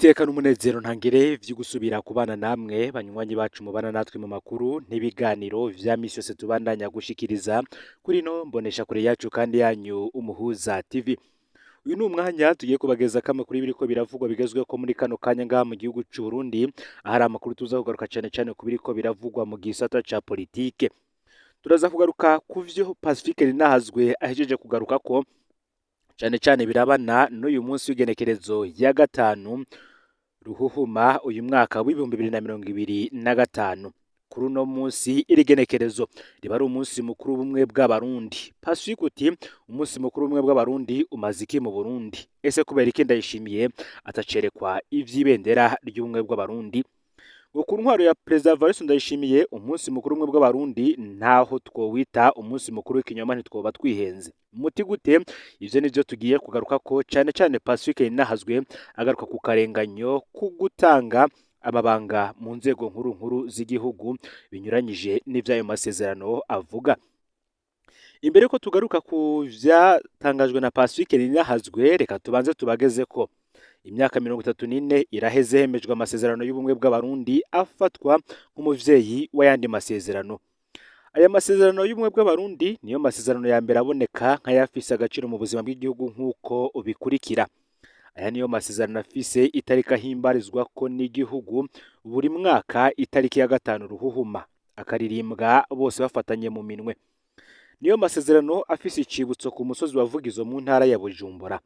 Niteka n'umunezero ntangere vyo gusubira kubana namwe banywanyi bacu mubana natwe mu makuru n'ibiganiro vya misi yose tubandanya gushikiriza kuri no mbonesha kure yacu kandi yanyu Umuhuza TV. Uyu ni umwanya tugiye kubageza amakuru y'ibiriko biravugwa bigezweho muri kano kanya ngaha mu gihugu c'u Burundi, ahari amakuru tuza kugaruka cane cane ku biriko biravugwa mu gisata ca politike. Turaza kugaruka ku vyo Pacifique Ninahazwe ahejeje kugaruka ko cane cane birabana n'uyu munsi w'igenekerezo ya 5 Ruhuhuma uyu mwaka w'2025. Kuri uno munsi iri genekerezo riba ari umunsi mukuru w'ubumwe bw'Abarundi. Pacifique uti umunsi mukuru w'ubumwe bw'Abarundi umaze iki mu Burundi? Ese kubera iki Ndayishimiye atacerekwa ivy'ibendera ry'ubumwe bw'Abarundi? Ngo ku ntwaro ya Perezida Evariste Ndayishimiye umunsi mukuru w'ubumwe bw'Abarundi ntaho twowita umunsi mukuru w'ikinyoma, ntitwoba twihenze. Muti gute? Ivyo nivyo tugiye kugaruka ko cane cane Pacifique Ninahazwe agaruka ku karenganyo ku gutanga amabanga mu nzego nkuru nkuru z'igihugu binyuranyije n'ivy'ayo masezerano avuga. Imbere ko tugaruka ku vyatangajwe na Pacifique Ninahazwe, reka tubanze tubageze ko imyaka 34 iraheze hemejwe amasezerano y'ubumwe bw'Abarundi afatwa nk'umuvyeyi w'ayandi masezerano. Aya masezerano y'ubumwe bw'Abarundi niyo masezerano ya mbere aboneka nk'ayafise agaciro mu buzima bw'igihugu nk'uko bikurikira. Aya niyo masezerano afise itariki ahimbarizwako n'igihugu buri mwaka itariki ya 5 Ruhuhuma, akaririmbwa bose bafatanye mu minwe. Niyo masezerano afise icibutso ku musozi wa Vugizo mu ntara ya Bujumbura.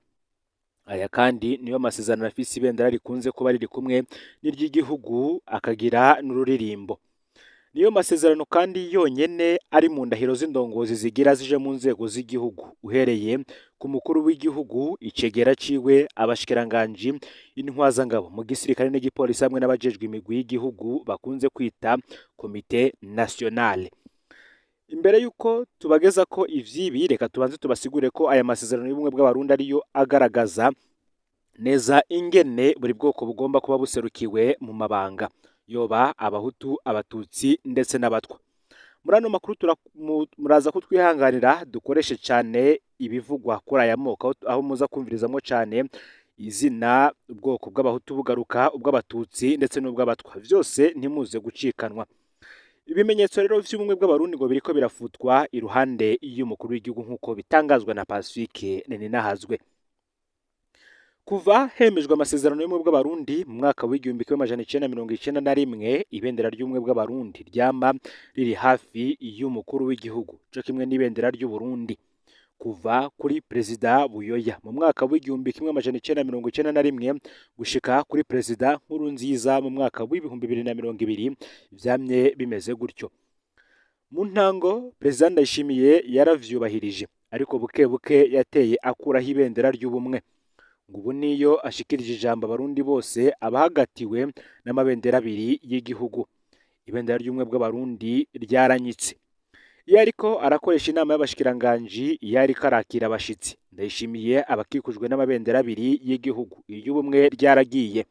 Aya kandi niyo masezerano afise ibendera rikunze kuba riri kumwe n'iry'igihugu akagira n'ururirimbo. Niyo masezerano kandi yonyene ari mu ndahiro z'indongozi zigira zije mu nzego z'igihugu, uhereye ku mukuru w'igihugu, icegera ciwe, abashikiranganji, intwazangabo mu gisirikare n'igipolisi hamwe n'abajejwe imigwi y'igihugu bakunze kwita Komite Nationale. Imbere yuko tubageza ko ivyibi, reka tubanze tubasigure ko aya masezerano y'ubumwe bw'Abarundi ariyo agaragaza neza ingene buri bwoko bugomba kuba buserukiwe mu mabanga, yoba Abahutu, Abatutsi ndetse n'Abatwa. Muri ano makuru muraza kutwihanganira dukoreshe cane ibivugwa kuri aya moko, aho muza kumvirizamwo cane izina ubwoko bw'Abahutu bugaruka, ubw'Abatutsi ndetse n'ubw'Abatwa, vyose ntimuze gucikanwa. Ibimenyetso rero vy'ubumwe bw'Abarundi ngo biriko birafutwa iruhande y'umukuru w'igihugu nk'uko bitangazwa na Pacifique Ninahazwe. Kuva hemejwe amasezerano y'ubumwe bw'Abarundi mu mwaka w'1991, ibendera ry'ubumwe bw'Abarundi ryama riri hafi y'umukuru w'igihugu, co kimwe n'ibendera ry'Uburundi. Kuva kuri Perezida Buyoya mu mwaka w'1991 gushika kuri Perezida Nkurunziza mu mwaka w'2020 vyamye bimeze gutyo. Mu ntango Perezida Ndayishimiye yaravyubahirije, ariko buke buke yateye akuraho ibendera ry'ubumwe. Ngo ubu niyo ashikirije ijambo Abarundi bose abahagatiwe n'amabendera abiri y'igihugu. Ibendera ry'ubumwe bw'Abarundi ryaranyitse. Iyo ariko arakoresha inama y'abashikiranganji, iyo ariko arakira abashitsi, Ndayishimiye abakikujwe n'amabendera abiri y'igihugu, iry'ubumwe ryaragiye.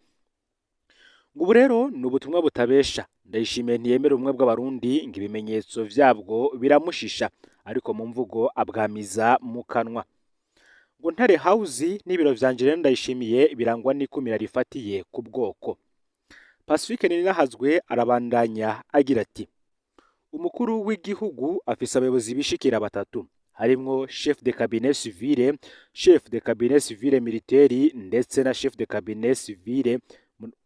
Ngo ubu rero ni ubutumwa butabesha. Ndayishimiye ntiyemera ubumwe bw'Abarundi, ngo ibimenyetso vyabwo biramushisha, ariko mu mvugo abwamiza mu kanwa. Ngo Ntare House n'ibiro vyanje rero Ndayishimiye birangwa n'ikumira rifatiye ku bwoko. Pacifique Ninahazwe arabandanya agira ati: umukuru w'igihugu afise abayobozi bishikira batatu, harimwo chef de cabinet civile, chef de cabinet civile militaire ndetse na chef de cabinet civile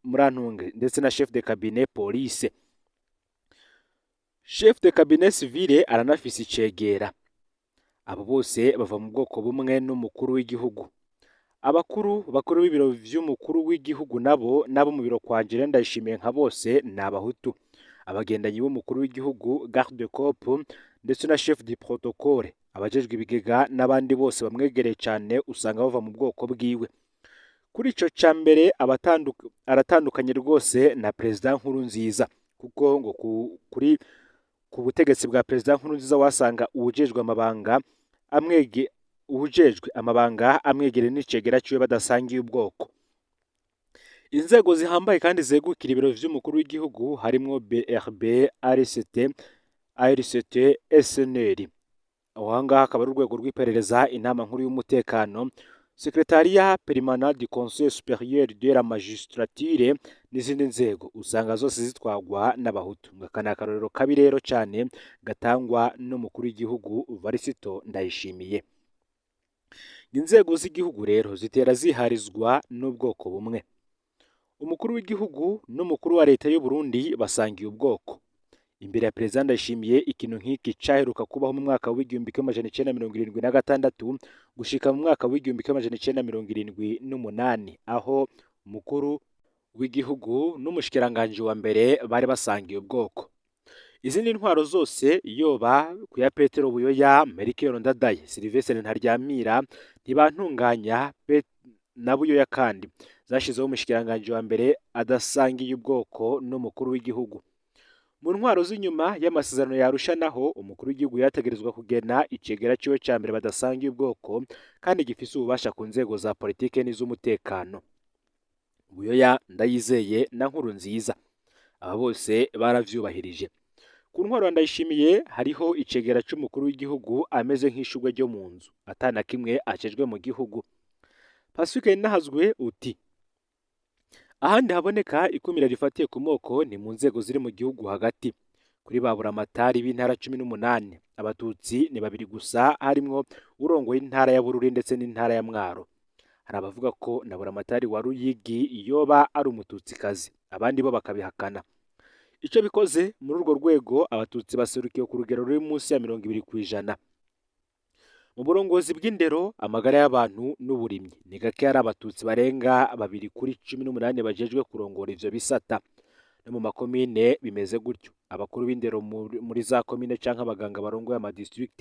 murantunge ndetse na chef de cabinet police. Chef de cabinet civile aranafise icegera. Abo bose bava mu bwoko bumwe n'umukuru w'igihugu. Abakuru bakuru b'ibiro vy'umukuru w'igihugu nabo nabo mu biro kwa Gerard Ndayishimiye nka bose ni Abahutu. Abagendanyi b'umukuru w'igihugu, garde corps ndetse na chef du protocole, abajejwe ibigega n'abandi bose bamwegereye cane usanga bava mu bwoko bwiwe. Kuri ico ca mbere aratandukanye rwose na Perezida Nkurunziza, kuko ngo kuri ku butegetsi bwa Perezida Nkurunziza wasanga uwujejwe amabanga amwege uwujejwe amabanga amwegereye n'icegera ciwe badasangiye ubwoko. Inzego zihambaye kandi zegukira ibiro vy'umukuru w'igihugu harimwo BRB, ARCT, ARCT, SNL. Aho ngaha akaba ari urwego rw'iperereza, inama nkuru y'umutekano, Secrétariat permanent du Conseil supérieur de la magistrature n'izindi nzego usanga zose zitwagwa n'abahutu. Aka ni akarorero kabi rero cane gatangwa n'umukuru w'igihugu Varisito Ndayishimiye. Inzego z'igihugu rero zitera ziharizwa n'ubwoko bumwe. Umukuru w'igihugu n'umukuru wa leta y'u Burundi basangiye ubwoko. Imbere ya Perezida Ndayishimiye ikintu nk'iki caheruka kubaho mu mwaka w'1976 gushika mu mwaka w'1978, aho umukuru w'igihugu n'umushikiranganji wa mbere bari basangiye ubwoko. Izindi ntwaro zose, yoba ku ya Petero Buyoya, Melchior Ndadaye, Sylvestre Ntaryamira, Ntibantunganya na Buyoya, kandi zashizeho umushikiranganji wa mbere adasangiye ubwoko n'umukuru w'igihugu. Mu ntwaro z'inyuma y'amasezerano ya Arusha naho, umukuru w'igihugu yategerezwa kugena icegera ciwe ca mbere badasangiye ubwoko kandi gifise ububasha ku nzego za politike n'iz'umutekano. Buyoya, Ndayizeye na Nkurunziza, aba bose baravyubahirije. Ku ntwaro ya Ndayishimiye hariho icegera c'umukuru w'igihugu ameze nk'ishurwe ryo mu nzu, ata na kimwe ajejwe mu gihugu. Pacifique Nahazwe uti: ahandi haboneka ikumira rifatiye ku moko ni mu nzego ziri mu gihugu hagati. Kuri ba buramatari b'intara 18, abatutsi ni babiri gusa, harimwo urongoye intara ya Bururi ndetse n'intara ya Mwaro. Hari abavuga ko na buramatari wa Ruyigi yoba ari umututsikazi, abandi bo bakabihakana. Ico bikoze, muri urwo rwego abatutsi baserukiye ku rugero ruri munsi ya 20%. Mu burongozi bw'indero, amagara y'abantu n'uburimyi, ni gake hari abatutsi barenga babiri kuri 18 bajejwe kurongora ivyo bisata. No mu makomine bimeze gutyo. Abakuru b'indero muri za komine canke abaganga barongoye amadistrict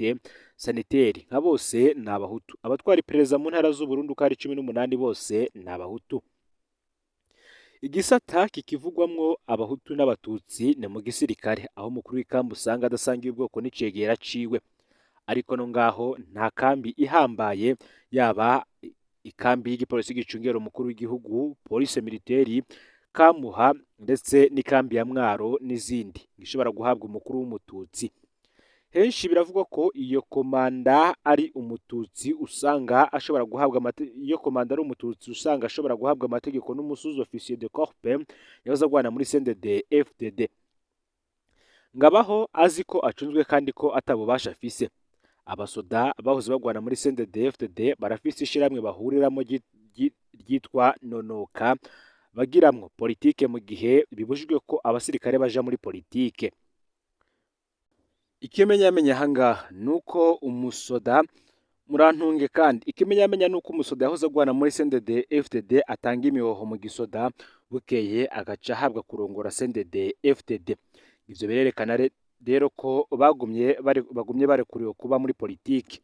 sanitaire nka bose ni abahutu. Abatwara iperereza mu ntara z'Uburundi uko ari 18 bose ni abahutu. Igisata kikivugwamwo abahutu n'abatutsi ni mu gisirikare, aho umukuru w'ikambi usanga adasangiye ubwoko n'icegera ciwe. Ariko no ngaho nta kambi ihambaye, yaba ikambi y'igipolisi gicungera umukuru w'igihugu, police militaire Kamuha, ndetse n'ikambi ya Mwaro n'izindi, ishobora guhabwa umukuru w'umututsi. Henshi biravugwa ko iyo komanda ari umututsi usanga ashobora guhabwa, iyo komanda ari umututsi usanga ashobora guhabwa amategeko n'umu sous-officier de corps yahoze agwana muri CNDD FDD. Ngabaho azi ko acunzwe kandi ko atabubasha afise. Abasoda bahoze bagwana muri CNDD FDD barafise ishirahamwe bahuriramo ryitwa Nonoka, bagiramwo politike mu gihe bibujijwe ko abasirikare baja muri politike. Ikimenyamenya ahangaha nuko umusoda, murantunge, kandi ikimenyamenya nuko umusoda yahoze agwana muri CNDD FDD atanga imihoho mu gisoda, bukeye agaca ahabwa kurongora CNDD FDD. Ivyo birerekana rero ko bagumye barekuriwe kuba muri politike.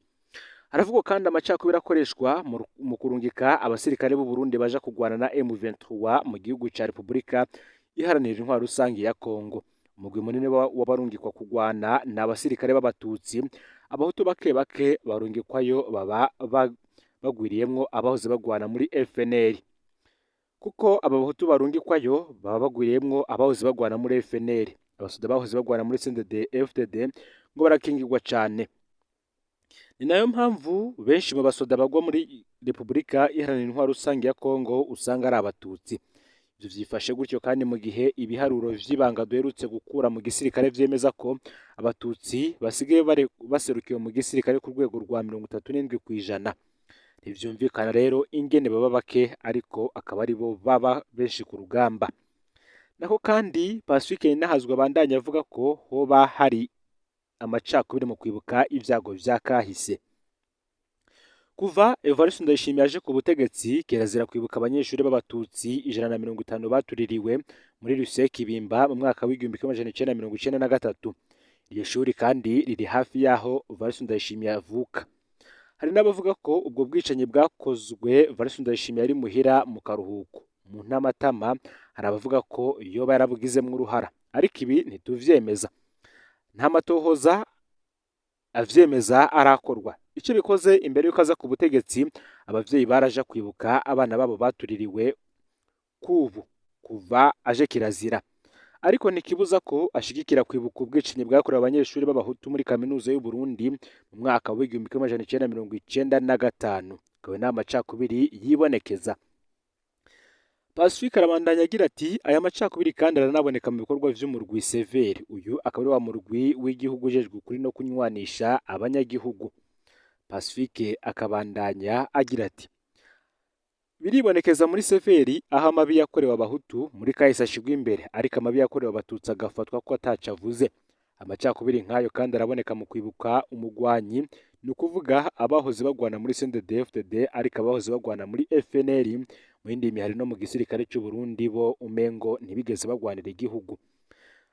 Haravugwa kandi amacakubiri akoreshwa mu kurungika abasirikare b'u Burundi baja kugwana na M23 mu gihugu ca Repubulika Iharanira Intwaro Rusange ya Kongo. Umugwi munini w'abarungikwa kugwana ni abasirikare b'abatutsi, abahutu bake bake barungikwayo baba bagwiriyemwo abahoze bagwana muri FNL. Kuko aba bahutu barungikwayo baba bagwiriyemwo abahoze bagwana muri FNL. Abasoda bahoze bagwana muri CNDD FDD ngo barakingirwa cane. Ni nayo mpamvu benshi mu basoda bagwa muri Repubulika Iharanira Intwaro Rusange ya Kongo usanga ari abatutsi. Ivyo vyifashe gutyo kandi mu gihe ibiharuro vy'ibanga duherutse gukura mu gisirikare vyemeza ko abatutsi basigaye baserukiwe mu gisirikare ku rwego rwa 37%. Ntivyumvikana rero ingene baba bake ariko akaba aribo baba benshi ku rugamba. Nako kandi Pacifique Ninahazwa abandanya avuga ko hoba hari amacakubiri mu kwibuka ibyago vya kahise. Kuva Evariste Ndayishimiye aje ku butegetsi, kirazira kwibuka abanyeshuri b'abatutsi 150 batuririwe muri Lycée Kibimba mu mwaka w'1993. Iryo shuri kandi riri hafi y'aho Evariste Ndayishimiye avuka. Hari n'abavuga ko ubwo bwicanyi bwakozwe Evariste Ndayishimiye ari muhira mu karuhuko. Mu ntamatama hari abavuga ko yoba yarabugizemwo uruhara, ariko ibi ntituvyemeza. Nta matohoza avyemeza arakorwa. Ico bikoze, imbere yuko aza ku butegetsi, abavyeyi baraja kwibuka abana babo batuririwe kubu. Kuva aje kirazira. Ariko ntikibuza ko ashigikira kwibuka ubwicanyi bwakorewe abanyeshuri b'abahutu muri kaminuza y'u Burundi mu mwaka w'1995. Akaba n'amacakubiri yibonekeza. Pacifique arabandanya agira ati aya macakubiri kandi aranaboneka mu bikorwa vy'umurwi Severi. Uyu akaba ari wa murwi w'igihugu ujejwe ukuri no kunywanisha abanyagihugu. Pacifique akabandanya agira ati biribonekeza muri Severi aho amabi yakorewe abahutu muri kahise ashigwa imbere, ariko amabi yakorewe abatutsi agafatwa ko ataco avuze. Amacakubiri nk'ayo kandi araboneka mu kwibuka umugwanyi, ni ukuvuga abahoze bagwana muri CNDD-FDD, ariko abahoze bagwana muri FNL, mu yindi mihari no mu gisirikare c'u Burundi bo umengo ntibigeze bagwanira igihugu.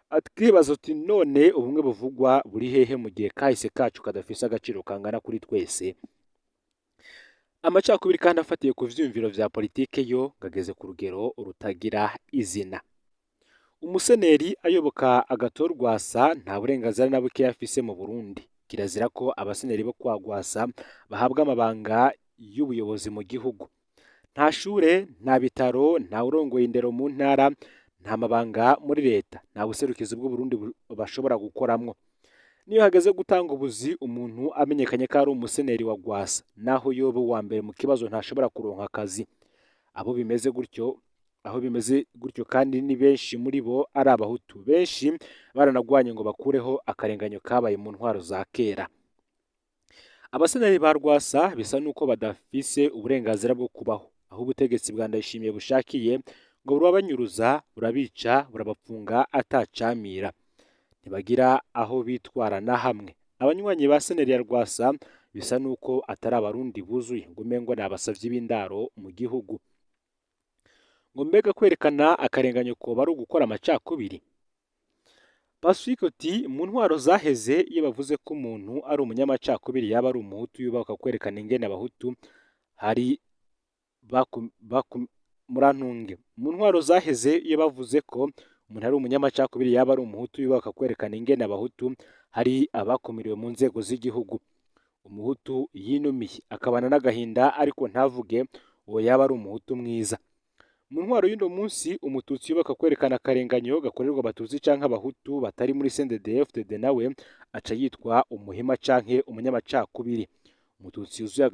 Akibaza uti none ubumwe buvugwa buri hehe mu gihe kahise kacu kadafise agaciro kangana kuri twese? Amacakubiri kandi afatiye ku vyiyumviro vya politike yo gageze ku rugero rutagira izina. Umuseneri ayoboka Agathon Rwasa nta burenganzira na buke afise mu Burundi. Kirazira ko abaseneri bo kwa Rwasa bahabwa amabanga y'ubuyobozi mu gihugu. Nta shure, nta bitaro, nta urongoye indero mu ntara, nta mabanga muri leta, nta buserukizi bw'Uburundi bashobora gukoramwo. Niyo hageze gutanga ubuzi, umuntu amenyekanye ko ari umuseneri wa Rwasa, naho yoba uwa mbere mu kibazo ntashobora kuronka akazi. Abo bimeze gutyo, aho bimeze gutyo kandi ni benshi muri bo ari abahutu. Benshi baranagwanye ngo bakureho akarenganyo kabaye mu ntwaro za kera. Abaseneri ba Rwasa bisa nuko badafise uburenganzira bwo kubaho. Aho ubutegetsi bwa Ndayishimiye bushakiye ngo burabanyuruza, burabica, burabapfunga atacamira. Ntibagira aho bitwara na hamwe. Abanywanyi ba seneri ya Rwasa bisa nuko atari abarundi buzuye, ngo umengo ni abasavyi b'indaro mu gihugu. Ngo mbega kwerekana akarenganyo koba ari ugukora amacakubiri? Pacifique uti mu ntwaro zaheze iyo bavuze ko umuntu ari umunyamacakubiri yaba ari umuhutu yubaka kwerekana ingene abahutu hari murantunge. Mu ntwaro zaheze iyo bavuze ko umuntu ari umunyamacakubiri yaba ari umuhutu yubaka kwerekana ingene abahutu hari abakumiriwe mu nzego z'igihugu. Umuhutu yinumiye akabana n'agahinda ariko ntavuge, uwo yaba ari umuhutu mwiza. Mu ntwaro y'uno munsi umututsi yubaka kwerekana akarenganyo gakorerwa abatutsi canke abahutu batari muri CNDD-FDD nawe aca yitwa umuhima canke umunyamacakubiri. Umututsi yuzuye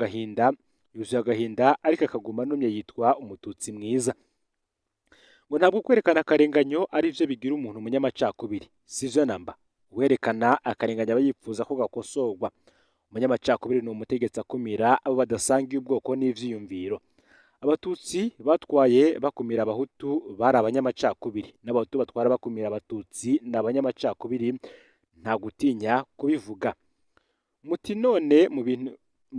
agahinda ariko akaguma anumye yitwa umututsi mwiza. Ngo ntabwo kwerekana akarenganyo ari vyo bigira umuntu umunyamacakubiri, sivyo namba. Uwerekana akarenganyo aba yipfuza ko gakosorwa. Umunyamacakubiri ni umutegetsi akumira abo badasangiye ubwoko n'ivyiyumviro. Abatutsi batwaye bakumira abahutu bari abanyamacakubiri, n'abahutu batwara bakumira abatutsi ni abanyamacakubiri, nta gutinya kubivuga. Muti none mu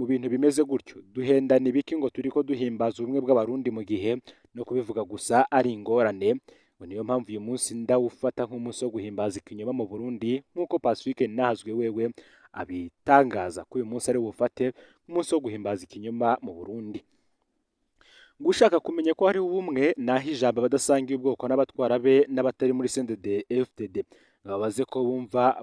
bintu bimeze gutyo duhendana ibiki ngo turiko duhimbaza ubumwe bw'abarundi mu gihe no kubivuga gusa ari ingorane? Ngo niyo mpamvu uyu munsi ndawufata nk'umunsi wo guhimbaza ikinyoma mu Burundi, nk'uko Pacifique Nahazwe wewe abitangaza ko uyu munsi ari bufate nk'umunsi wo guhimbaza ikinyoma mu Burundi. Ngo ushaka kumenya ko hariho ubumwe naho ijambo abadasangiye ubwoko n'abatwara be n'abatari muri CNDD FDD, babaze ko bumva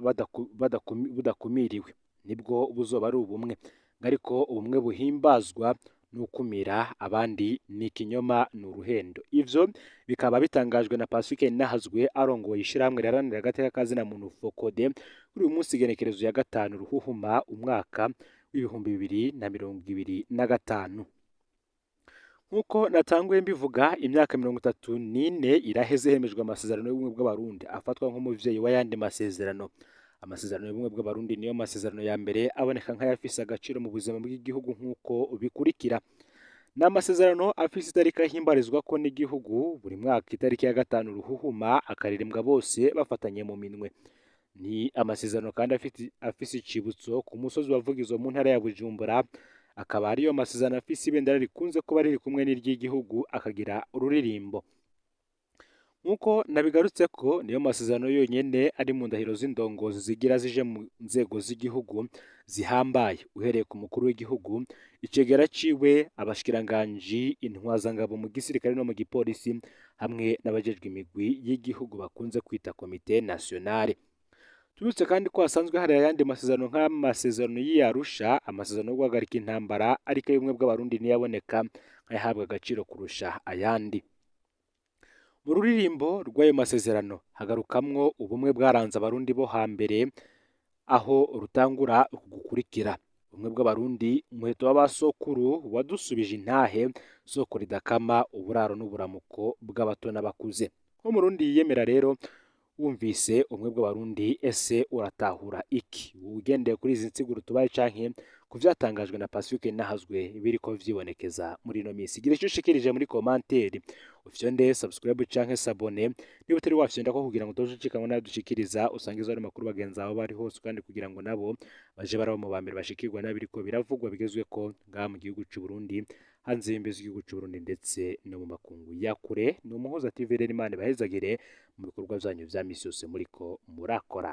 budakumiriwe, nibwo buzoba ari ubumwe. Ariko ubumwe buhimbazwa n'ukumira abandi ni ikinyoma, ni uruhendo. Ivyo bikaba bitangajwe na Pacifique Nahazwe arongoye ishirahamwe riharanira agateka ka zina muntu FOCODE, kuri uyu munsi igenekerezo ya 5 Ruhuhuma umwaka w'2025. Nk'uko natanguye mbivuga, imyaka 34 iraheze hemejwe amasezerano y'ubumwe bw'abarundi afatwa nk'umuvyeyi w'ayandi masezerano. Amasezerano y'ubumwe bw'abarundi niyo masezerano ya mbere aboneka nk'ayafise agaciro mu buzima bw'igihugu nk'uko bikurikira. Ni amasezerano afise itariki ahimbarizwako n'igihugu buri mwaka, itariki ya 5 Ruhuhuma, akaririmbwa bose bafatanye mu minwe. Ni amasezerano kandi afise icibutso ku musozi wa Vugizo mu ntara ya Bujumbura, akaba ariyo masezerano afise ibendera rikunze kuba riri kumwe n'iry'igihugu, akagira ururirimbo. Nk'uko nabigarutseko, niyo masezerano yonyene ari mu ndahiro z'indongozi zigira zije mu nzego z'igihugu zihambaye, uhereye ku mukuru w'igihugu, icegera ciwe, abashikiranganji, intwazangabo mu gisirikare no mu gipolisi, hamwe n'abajejwe imigwi y'igihugu bakunze kwita Comité Nationale. Tubibutse kandi ko hasanzwe hari ayandi masezerano nk'amasezerano y'i Arusha, amasezerano yo guhagarika intambara, ariko ay'ubumwe bw'abarundi niyo aboneka nk'ayahabwa agaciro kurusha ayandi. Mu ruririmbo rw'ayo masezerano hagarukamwo ubumwe bwaranze abarundi bo hambere, aho rutangura gukurikira: Ubumwe bw'Abarundi, umuheto w'abasokuru wadusubije intahe, soko ridakama, uburaro n'uburamuko bw'abato n'abakuze. Nk'umurundi yiyemera rero, wumvise ubumwe bw'Abarundi, ese uratahura iki? Ugendeye kuri izi nsiguro tubaye canke ku vyatangajwe na Pacifique Nahazwe biriko vyibonekeza muri ino misi, gira ico ushikirije muri commentaire, ufyonde subscribe canke s'abonner niba utari wafyonda ko, kugira ngo utoje ucikanwa n'ayo dushikiriza, usangize ayo makuru bagenzi bawe bari hose, kandi kugira ngo nabo baje baraba mu ba mbere bashikirwa n'abiriko biravugwa bigezweko ngaha mu gihugu c'u Burundi, hanze y'imbibe z'igihugu c'u Burundi, ndetse no mu makungu ya kure. Ni Umuhuza TV rero, Imana ibahezagire mu bikorwa vyanyu vya misi yose muriko murakora.